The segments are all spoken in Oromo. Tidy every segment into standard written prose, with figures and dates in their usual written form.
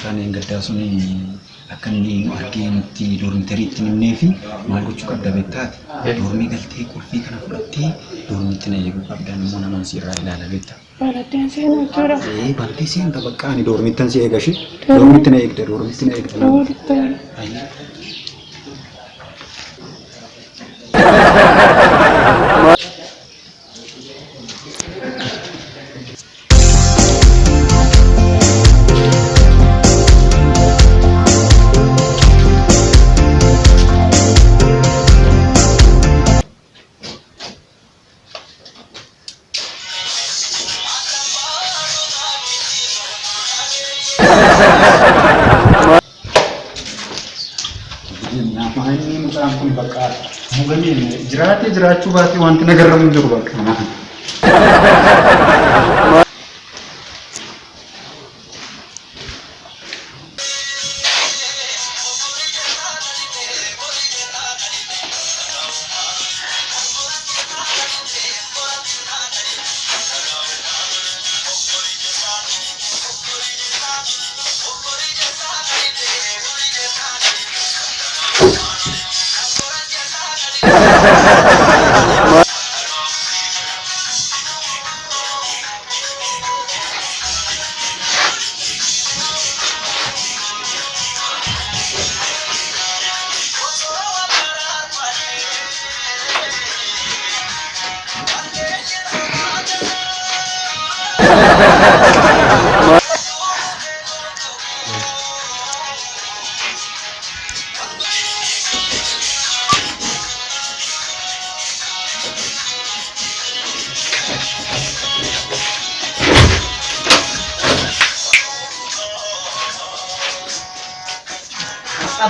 Mucaan gaddaa sun akka inni nu argee nutti dormitory itti himnee fi maal gochuu qabda beektaati. Dormii galtee qulfii kana fudhattee dormiitti na eeguu qabda immoo naman si irraa ilaala beekta. Baratteen seenuu jechuudha. Ee bantee seenta bakka ani dormittan si eega ishee. Dormitti na eegda dormitti na eegda. Tole. Ayyee. Inni mucaan kun bakka mugamee jiraatee jiraachuu baatee wanti nagarramu hin jiru bakka kanaa.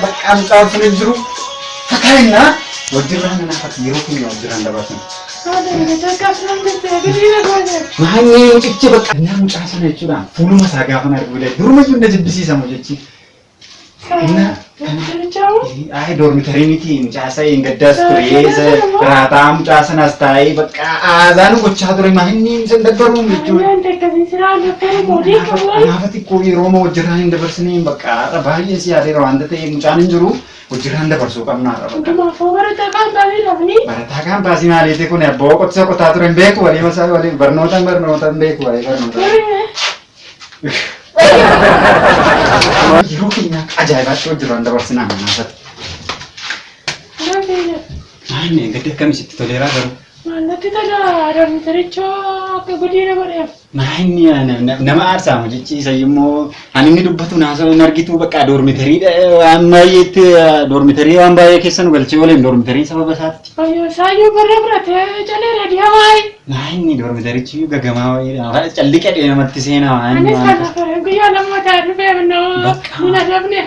Bakka mucaan sun hin jiru. Fakkaannaa wajjirraan nanaafatu yeroo keenya wajjirraan dabarsan. Maanni mucichi bakka naa mucaa sana jechuudha fuuluma isaa gaafa na argu durumayyuu na jibbisiisamu jechi. Ay dormitory miti mucaa isa hin gaddaas ture isa raataa mucaa sanas taa'ee bakka aazaan gochaa ture maanni hin dabbaruun jechuudha. Naafa xiqqoo yeroo ma wajjirraan hin dabarsine bakka har'a baay'ee si yaadeera waanta ta'eef mucaan hin jiru wajjirraan dabarsuu qabna har'a bakka. Barataa kaan baasii maaliiti kun abboo qotisa qotaa ture hin beeku walii masaa walii barnoota barnoota hin beeku walii barnoota. Yeroo keenya akka ajaa'ibaatti wajjirraan dabarsinaa naafati. Maanni gadi akkamii sitti toleeraa garuu? Maalatti tola dormitorichoo akka gudiina godheef. Maanni nama aarsaamu jechi isa immoo ani inni dubbatu naasoo hin argitu bakka dormitory waan baay'eetti dormitory waan baay'ee keessa nu galchee waliin dormitory sababa isaatti. Fayyoo isaayyuu barra fudhatee calee deemaa. Maanni dormitorichi gagamaa wayiidha. Calliqee dhee namatti seenaa maanni Anis waan kana fara guyyaa lammataa dhufee noo Bakka. nun adabne.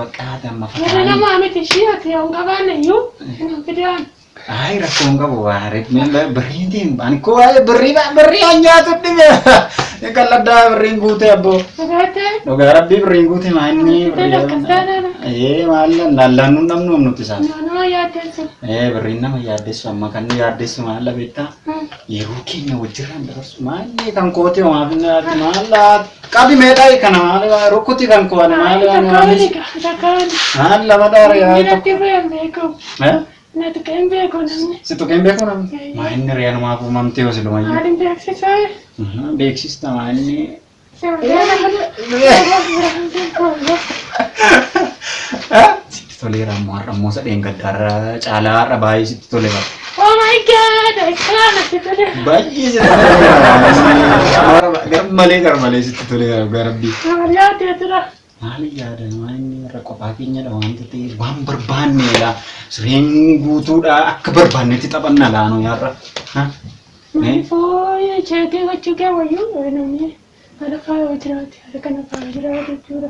Bakka amma Warra fakkaata. namaa miti ishii ati yoo hin qabaanne iyyuu hin fidaan. Ay rakkoo hin qabu birriitiin ani koo waa'ee birrii birrii an nyaatu dhibe qalladdaa birriin guute abboo. Dhugaattee Dhugaa rabbii birriin guute maanni Ee Ee maal laallaan nun dhabnu nuti isaan. Nama yaaddeessu. Ee birriin nama yaaddessu amma kan nu yaaddessu maal beektaa yeroo keenya wajjirraan dabarsu maalli kan kooti homaaf hin yaaddu maal qabi meedhaa kana maal rukkuti kan koo ani maal Takkaawani takkaawani. maal lama dhaara yaa tokko. Natti hin beeku. Eh? Natti hin beeku namni. Si tuqeen beeku namni? Maa inni reelumaaf uumamtee yoo silumayyuu. Maaliin beeksisaa? Beeksista maa inni. Sitti toleera ammoo har'a ammoo sadeen gaddaarra caalaa har'a baay'ee sitti tole bara. Oh my God! Akkana natti tole. Baay'ee sitti toleera. Garmalee garmalee sitti toleera dhugaa rabbii. Maal yaaddee tura? Maali yaada maa inni irra qophaa keenyadha waanta ta'eef waan barbaanneedha. Sireen guutuudha akka barbaannetti taphanna laanoo yaarra. Maaliifoo cheekii gochuu kee wayyuu namni haala faaya jiraate haala kana faaya jiraate jechuudha.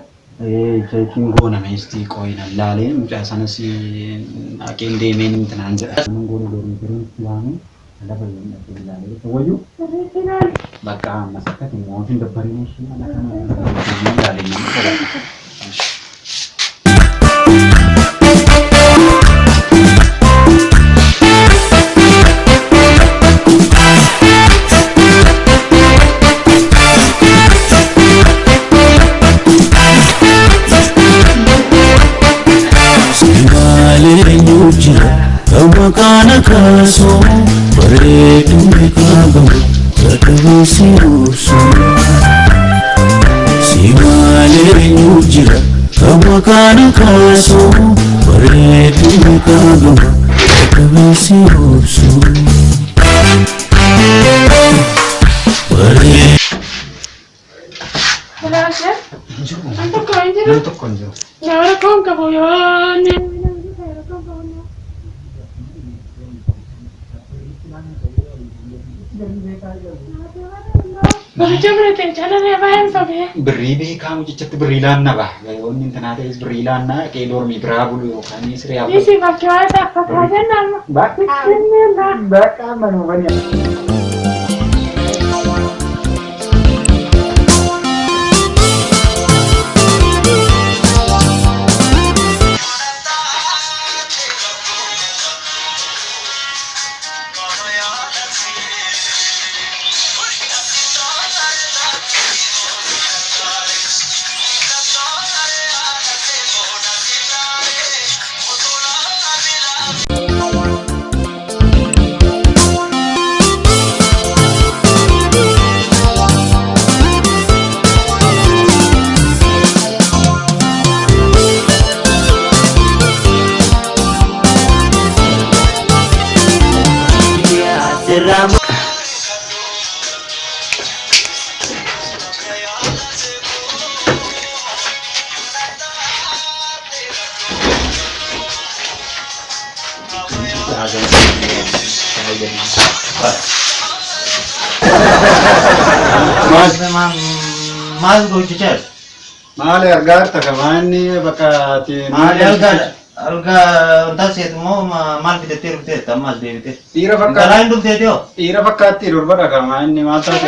Cheekiin goona meestii qooyin allaalee mucaa sanas haqeen deemeen intinaan jedha. Goona dormitory waanu lafa hin dhaqee ilaalee wayyuu Sirriitti ilaali. bakka ammas akkati immoo hin dabbarin ishee mana kana ilaalee nama tola. obsu. Si malee eenyu jira kan maqaan kaasu bareedu meeqa gama qabeessi obsu. Bareedu. Kalaasee. Hin jiru. An tokko hin jiru. Nam tokko hin jiru. Yaa rakkoon qabu yoo inni rakkoon qabu. Baricha bira ta'e jaalala baay'een sobee. Birrii beekaa mucichatti birrii laanna ba'a. Wanni intanaa ta'es birrii laannaa dhaqee dormii biraa bulu yookaan siree hafu. Isi bakkee waan taaffataa jennaan. Bakka bakka manuu bani. Maal hojjechaa jirtu? Maali argaa jirta kamaa inni bakka ati. Maali algaa algaa wanta seetu moo maal fidattee dhufteetta ammas deebitee? Dhiira Intalaa fakkaatti. hin dhufteeti hoo? Dhiira fakkaatti durbadha kamaa inni maal taate?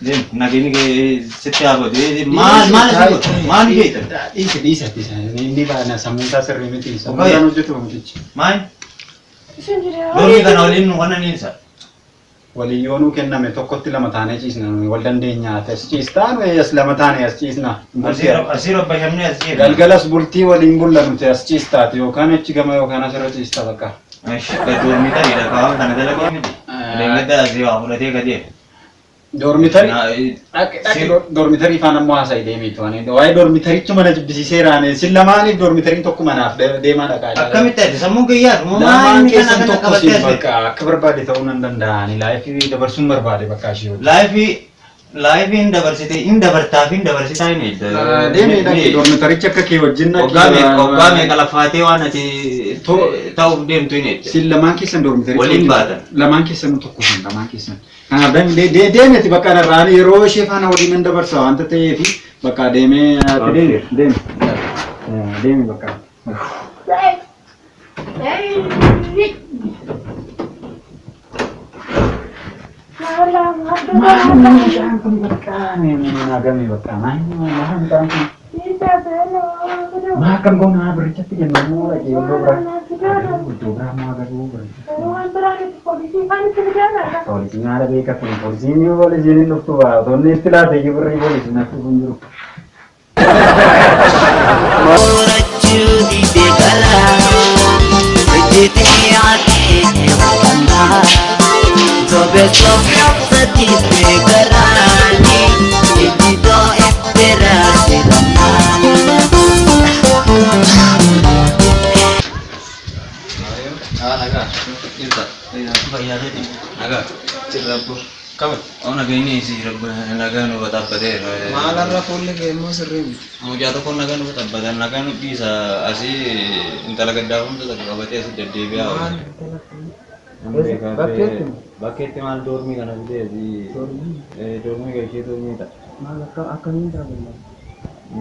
Deem nageenyi kee sitti haa godhu. Maal maal si godhu? Maal jeeta? Dhiisi dhiisa dhiisa. Inni baana sammuun isaa sirrii miti. Sammuun Okkee. isaan hojjetu mucichi. Maal? Isin jira. Dormii kana waliin waan niin sa. Waliin yoo nuu kenname tokkotti lama taanee ciisna nuyi wal dandeenya. As ciistaa nuyi as lama taanee as ciisna. Asii robbashamnee as ciifna. Galgalas bultii waliin bulla nuti as ciistaati yookaan achi gama yookaan asirra ciista bakka. Dormii ta'eedha kaawwan kana dalagee miti. Deeggadda asii waa fudhatee gadeera. Dormitarii dhaqi dormitarii faana immoo haasa'i deemiitu ani waa'ee dormitarichu mana jibbisiiseeraane sin lamaaniif dormitariin tokko manaaf deemaa dhaqaa. Akkamitti ati sammuu gayyaatu moo maal Lamaan inni kana keessan kana tokko qabattee siin as bakka akka barbaade ta'uu nan danda'ani laayifii dabarsuun barbaade bakka ishee hojii. Laayifii laayifii hin dabarsite hin dabartaa fi hin dabarsitaa hin eegda. Deemee dhaqi dormitarichi akka kee wajjin dhaqi. Waggaa meeqa lafaatee waan ati ta'uuf deemtu hin eegda. Sin lamaan keessan dormitaricha Waliin wajjin- baatan. Lamaan keessan tokko sin lamaan keessan. Kanaaf deemeti bakka narraan yeroo ishee faana waliin nan dabarsa waanta ta'eefi bakka deemee ati deemi deemi deemi bakka. Mucaan kun bakka nagame bakka maal mucaan kun maa akkam goona birichatti jennu dhaqee iddoo biraa iddoo biraa moo agaruu biricha. Poolisiin haala beeka kun poolisiin poolisiin hin dhuftu baa otoo inni itti laate iyyuu birrii poolisiin natti hin jiru. Maalarra fuulli kee immoo sirrii miti. Mucaa tokko nagaa nuuf tabbata nagaa nu dhiisa asii intala gaddaafamtu takka qabatee asii deddeebi'aa oola. Bakkeetti Bakkeetti maal doormii kana fidee asii doormii galchee doormii ta'a. Maal akka akkamiin ta'a?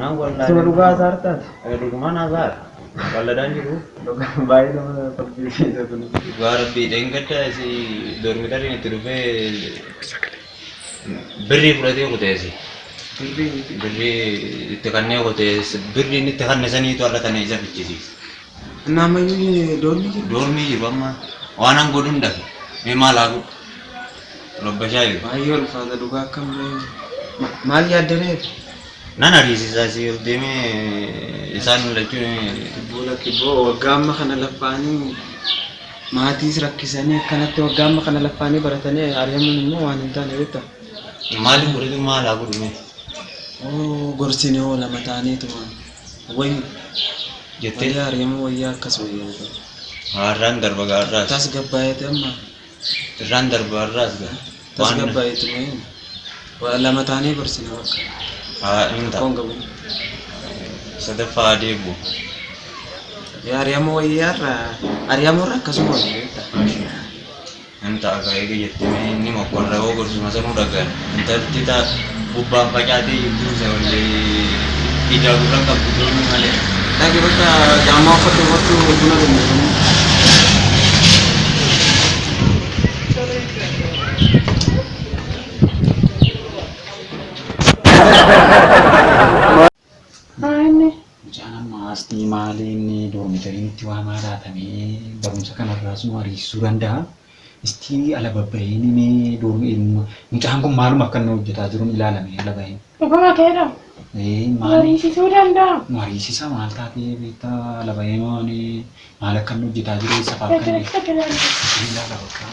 Naan wallaalee. Suma dhugaa hasaartaati. Dhugumaan hasaara. Walladaan jiru. Baay'ee nama falfisiisa kun. Dhugaa rabbii dheengadda asii doormitariin itti dhufee birrii fudhatee kuteesi. Birrii itti kannee kutees birriin itti kanne saniitu har'a tana isa fichisiisa. Naamayyuu doormii jiru. Doormii jiru amma waan an godhuun dhabe mee maal haa godhu robbashaa jiru. Baay'ee ulfaata dhugaa akkam maal yaaddaneeti? Nan ariisisaa asii ol deemee isaan lachuun Kibboo waggaa amma kana laffaanii Maatiis rakkisanii akkanatti waggaa amma kana laffaanii baratanii ari'amuun immoo waan hin taane beektaa? Maaliin godhatu maal haa godhu mee? Oo gorsine hoo lama ta'aniituma wayyu Jettee malee ari'amuu wayyaa akkas wayyaa. Har'aan darba gaarraas. Tasgabbaa'eeti amma Irraan darba har'aas gaa. tasgabbaa'eeti moo lama taanee gorsine bakka Haa hin ta'a. rakkoon qabu. Sadaffaa deebi'u. Ari'amuu wayyaarra ari'amuurra akkasuma wayya beektaa? Hin ta'a gaa eega jettee mee inni mokkorra hoo gorsuma sanuu dhagaan. Intalti ta'a gubbaan facaatee jirtu isa wallee ijaa gurra qabdu doonii malee. Dhaqi bakka caammaa uffatu uffatu buna dhugna. Maanni Mucaan amma asxii maali inni doormitariin itti waamaa laatamee barumsa kanarraas nu ariisisuu danda'a. Istii ala babba'een mee doormi mucaan kun maaluma akka inni hojjetaa jiruun ilaalame ala baheen. dhuguma keedha. Ee maal Mariisisuu danda'a. nu ariisisa maal taatee beektaa ala bahee maali maal akka inni hojjetaa jiru eessa fa'aa akka inni Dhaqi dhaqi. ilaala bakka.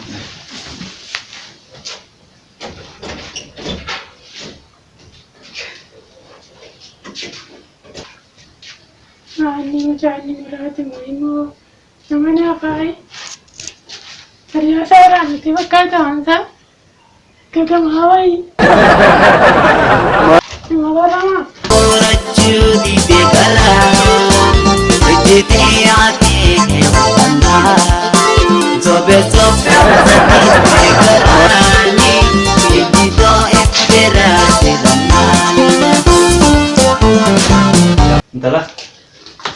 Maanni mucaan inni muraati moo immoo nama naafaayi. Hiriyaa seeraan nuti fakkaata waan isaa. Gagamaa wayii. Nama baramaa. Intala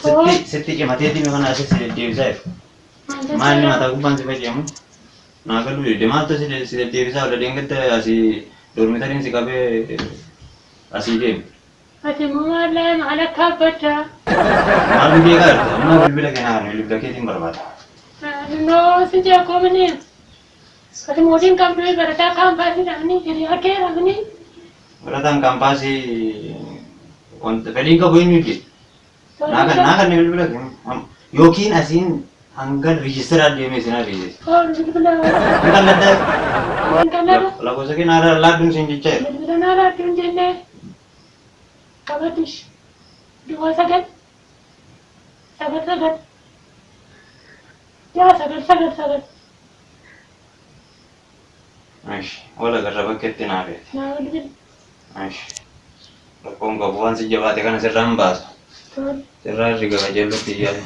sitti sitti cimatee dhimma kana asitti si deddeebisaa jiru. Maalni mataa gubbaan si facamu? Naa galuu dide maaltu si si deddeebisaa ola deengatti asii doormitariin si qabee asii deemu. Ati immoo maal maal akka abbaddaa? Maal beekaa jirta? Amma bilbila kee naa kenni bilbila keetiin barbaada. Noo si jeeqoomni. Ati mootiin qabdu barataa kaampaasii dhabni hiriyaa kee dhabni. Barataan kaampaasii wanta fedhii qabu eenyu jedhe? Naa kan naa kenni bilbila kee yookiin asiin hanga rijistiraa deemee isin ariisisa. Oo bilbila. Hin qalladdaa Hin qalladha. lakkoofsa kee naa laadduun siin jechaa jira. Bilbila naa laadduun jennee. Qabadhush. Duwwaa 9 9 9 6 9 9 9. Ishi wala garra bakkeetti naa beete. Naa bilbila. Ishi rakkoon qabu waan si jabaate kana sirraan baasa. Tole. Sirraa herrega qajeellotti iyyaatu.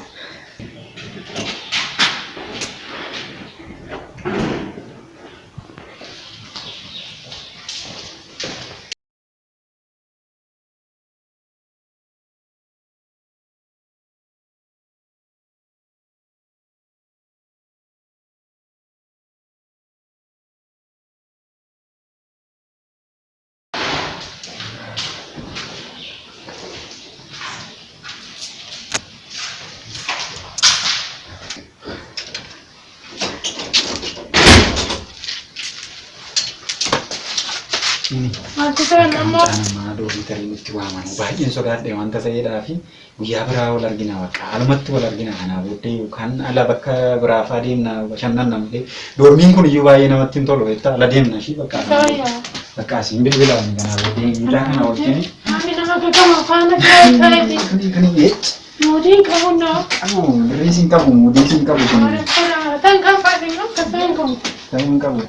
Maaltu ta'e ammoo? Mucaan ammaa doormitariin itti waamamu baay'een sodaadhe wanta ta'eedhaa fi guyyaa biraa wal argina bakka alumatti wal argina kanaa booddee yookaan ala bakka biraa fa'aa deemna bashannanna malee doormiin kun iyyuu baay'ee namatti hin tolu beektaa ala deemna ishii bakka Tooya. bakka asiin bilbilaan kanaa booddee mucaa kana wajjin Maanni nama gagama faana ta'e ta'eeti. kan Mootiin qabu noo. qabu birriis hin qabu mudiis hin qabu kun Tan kaampaasii immoo kan ta'e hin qabu. ta'uu hin qabu.